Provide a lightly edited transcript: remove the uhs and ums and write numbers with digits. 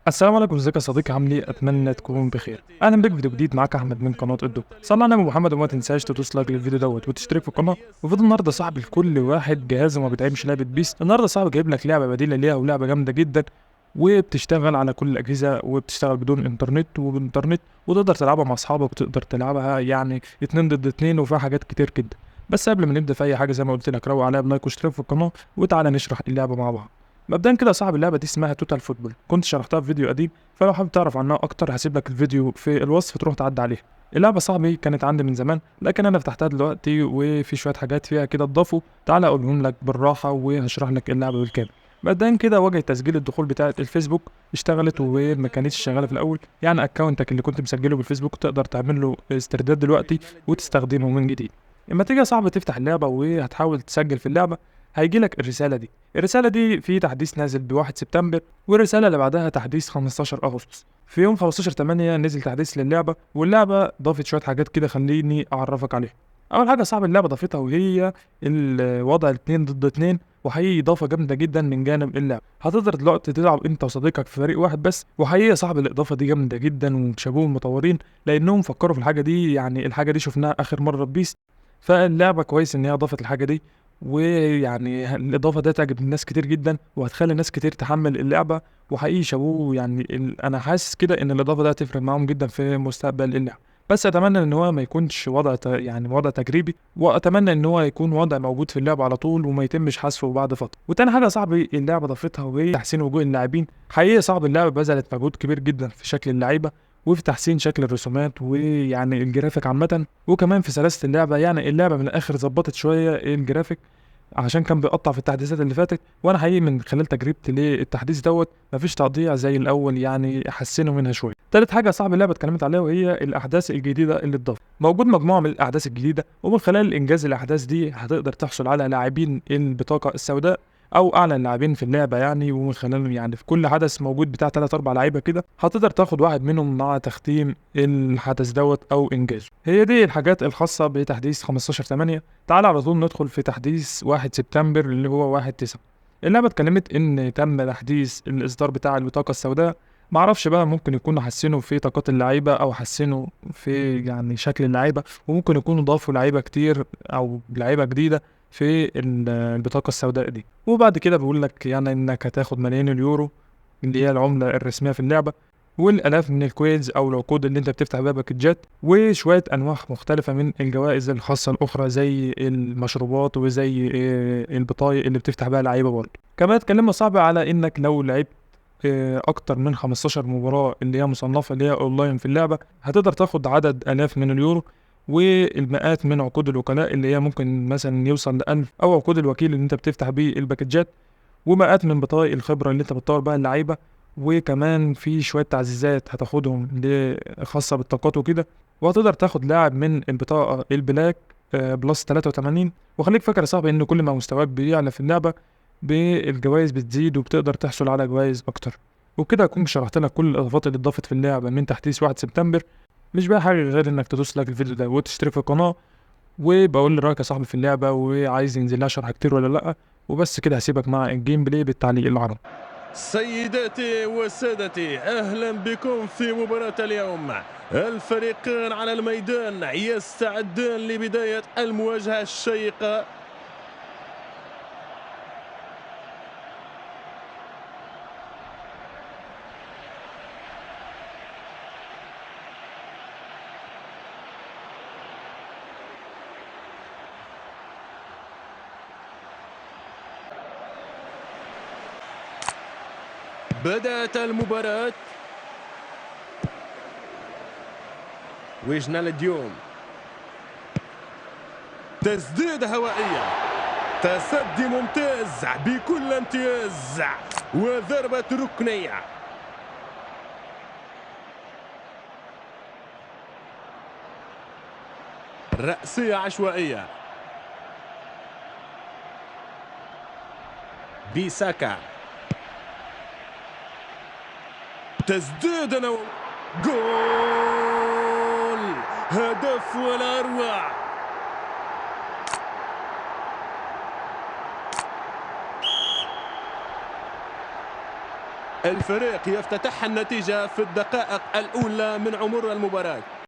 السلام عليكم، ازيك يا صديقي؟ عامل ايه؟ اتمنى تكون بخير. اهلا بك فيديو جديد، معاك احمد من قناة الدكتور. صلى على النبي محمد، وما تنساش تدوس like للفيديو دوت وتشترك في القناة. وفيديو النهارده صاحبي لكل واحد جهازه ما بيدعمش لعبه PES. النهارده صاحبي جايب لك لعبه بديله ليها، ولعبه جامدة جدا وبتشتغل على كل الاجهزة، وبتشتغل بدون انترنت وبانترنت، وتقدر تلعبها مع اصحابك، وتقدر تلعبها يعني 2 ضد 2، وفيها حاجات كتير جدا. بس قبل ما نبدا في اي حاجة، زي ما قلت لك روق عليها ب like واشترك في القناة، وتعالى نشرح اللعبة مع بعض. مبدئيا كده يا صاحبي، اللعبة دي اسمها Total Football، كنت شرحتها في فيديو قديم، فلو حابب تعرف عنها اكتر هسيب لك الفيديو في الوصف تروح تعدي عليه. اللعبة صاحبي كانت عندي من زمان، لكن انا فتحتها دلوقتي وفي شوية حاجات فيها كده اتضافوا، تعالى اقولهم لك بالراحة وهشرح لك اللعبة بالكامل. مبدئيا كده، واجهه تسجيل الدخول بتاعه الفيسبوك اشتغلت وما كانتش شغالة في الاول، يعني account ك اللي كنت مسجله بالفيسبوك تقدر تعمل له استرداد دلوقتي وتستخدمه من جديد. اما تيجي يا صاحبي تفتح اللعبة وهتحاول تسجل في اللعبة، هيجي لك الرسالة دي. الرسالة دي في تحديث نازل ب 1 سبتمبر، والرسالة اللي بعدها تحديث 15 اغسطس. في يوم 15/8 نزل تحديث للعبة، واللعبة ضافت شوية حاجات كده خليني اعرفك عليها. اول حاجة صاحب اللعبة ضافتها وهي الوضع 2 ضد 2، وحقيقي اضافه جامدة جدا من جانب اللعبة. هتقدر دلوقتي تلعب انت وصديقك في فريق واحد بس، وحقيقي صاحب الاضافة دي جامدة جدا، وشابوه المطورين لانهم فكروا في الحاجة دي. يعني الحاجة دي شفناها اخر مرة في PES، فاللعبه كويس ان هي ضافت الحاجة دي، ويعني الاضافة ده تعجب الناس كتير جدا وهتخلي ناس كتير تحمل اللعبة، وحقيقي شابوه. يعني انا حاسس كده ان الاضافة ده هتفرق معاهم جدا في مستقبل اللعبة. بس اتمنى ان هو ما يكونش وضع يعني وضع تجريبي، واتمنى ان هو يكون وضع موجود في اللعبة على طول وما يتمش حذفه بعد فترة. وتاني حاجة صاحبي اللعبة ضافتها وهي تحسين وجوه اللاعبين. حقيقي صاحب اللعبة بذلت مجهود كبير جدا في شكل اللعيبة وفي تحسين شكل الرسومات ويعني الجرافيك عامة، وكمان في سلاسة اللعبة. يعني اللعبة من الاخر ظبطت شوية الجرافيك عشان كان بيقطع في التحديثات اللي فاتت، وانا حقيقي من خلال تجربتي للتحديث دوت مفيش تقطيع زي الاول، يعني حسنوا منها شوية. تالت حاجة صاحب اللعبة اتكلمت عليها وهي الاحداث الجديدة اللي اتضافت. موجود مجموعة من الاحداث الجديدة، ومن خلال انجاز الاحداث دي هتقدر تحصل على لاعبين البطاقة السوداء او اعلى اللاعبين في اللعبة يعني، ومن خلال يعني في كل حدث موجود بتاع 3 4 لعيبة كده هتقدر تاخد واحد منهم مع تختيم الحدث دوت او انجازه. هي دي الحاجات الخاصة بتحديث 15/8. تعال على طول ندخل في تحديث 1 سبتمبر اللي هو 1/9. اللعبة اتكلمت ان تم تحديث الاصدار بتاع البطاقة السوداء. معرفش بقى، ممكن يكونوا حسنوا في طاقات اللعيبة او حسنوا في يعني شكل اللعيبة، وممكن يكونوا ضافوا لعيبة كتير او لعيبة جديدة في البطاقة السوداء دي. وبعد كده بيقول لك يعني انك هتاخد ملايين اليورو اللي هي العملة الرسمية في اللعبة، والالاف من ال coins او العقود اللي انت بتفتح بيها باكجات، وشوية انواع مختلفة من الجوائز الخاصة الاخرى زي المشروبات وزي البطايق اللي بتفتح بيها لعيبة برضه. كمان اتكلمنا صعب على انك لو لعبت اكتر من 15 مباراة اللي هي مصنفة اللي هي اونلاين في اللعبة، هتقدر تاخد عدد الاف من اليورو والمئات من عقود الوكلاء اللي هي ممكن مثلا يوصل ل1000، او عقود الوكيل اللي انت بتفتح بيه الباكجات، ومئات من بطايق الخبرة اللي انت بتطور بيها اللعيبة، وكمان في شوية تعزيزات هتاخدهم خاصة بالطاقات وكده، وهتقدر تاخد لاعب من البطاقة ال black plus 83. وخليك فاكر يا صاحبي ان كل ما مستواك بيعلى في اللعبة بالجوائز بتزيد، وبتقدر تحصل على جوائز اكتر. وبكده اكون شرحت لك كل الاضافات اللي اتضافت في اللعبة من تحديث 1 سبتمبر. مش بقى حاجة غير انك تدوس like الفيديو ده وتشترك في القناة، وبقول لي رايك يا صاحبي في اللعبة وعايز ينزل لها شرح كتير ولا لا. وبس كده هسيبك مع ال gameplay بالتعليق العربي. سيداتي وسادتي، اهلا بكم في مباراة اليوم. الفريقان على الميدان يستعدان لبداية المواجهة الشيقة. بدأت المباراة. ويجنالديوم، تسديدة هوائية، تصدي ممتاز بكل امتياز، وضربة ركنية. رأسية عشوائية. بيساكا، تسديدة، جول! هدف ولا أروع. الفريق يفتتح النتيجة في الدقائق الأولى من عمر المباراة.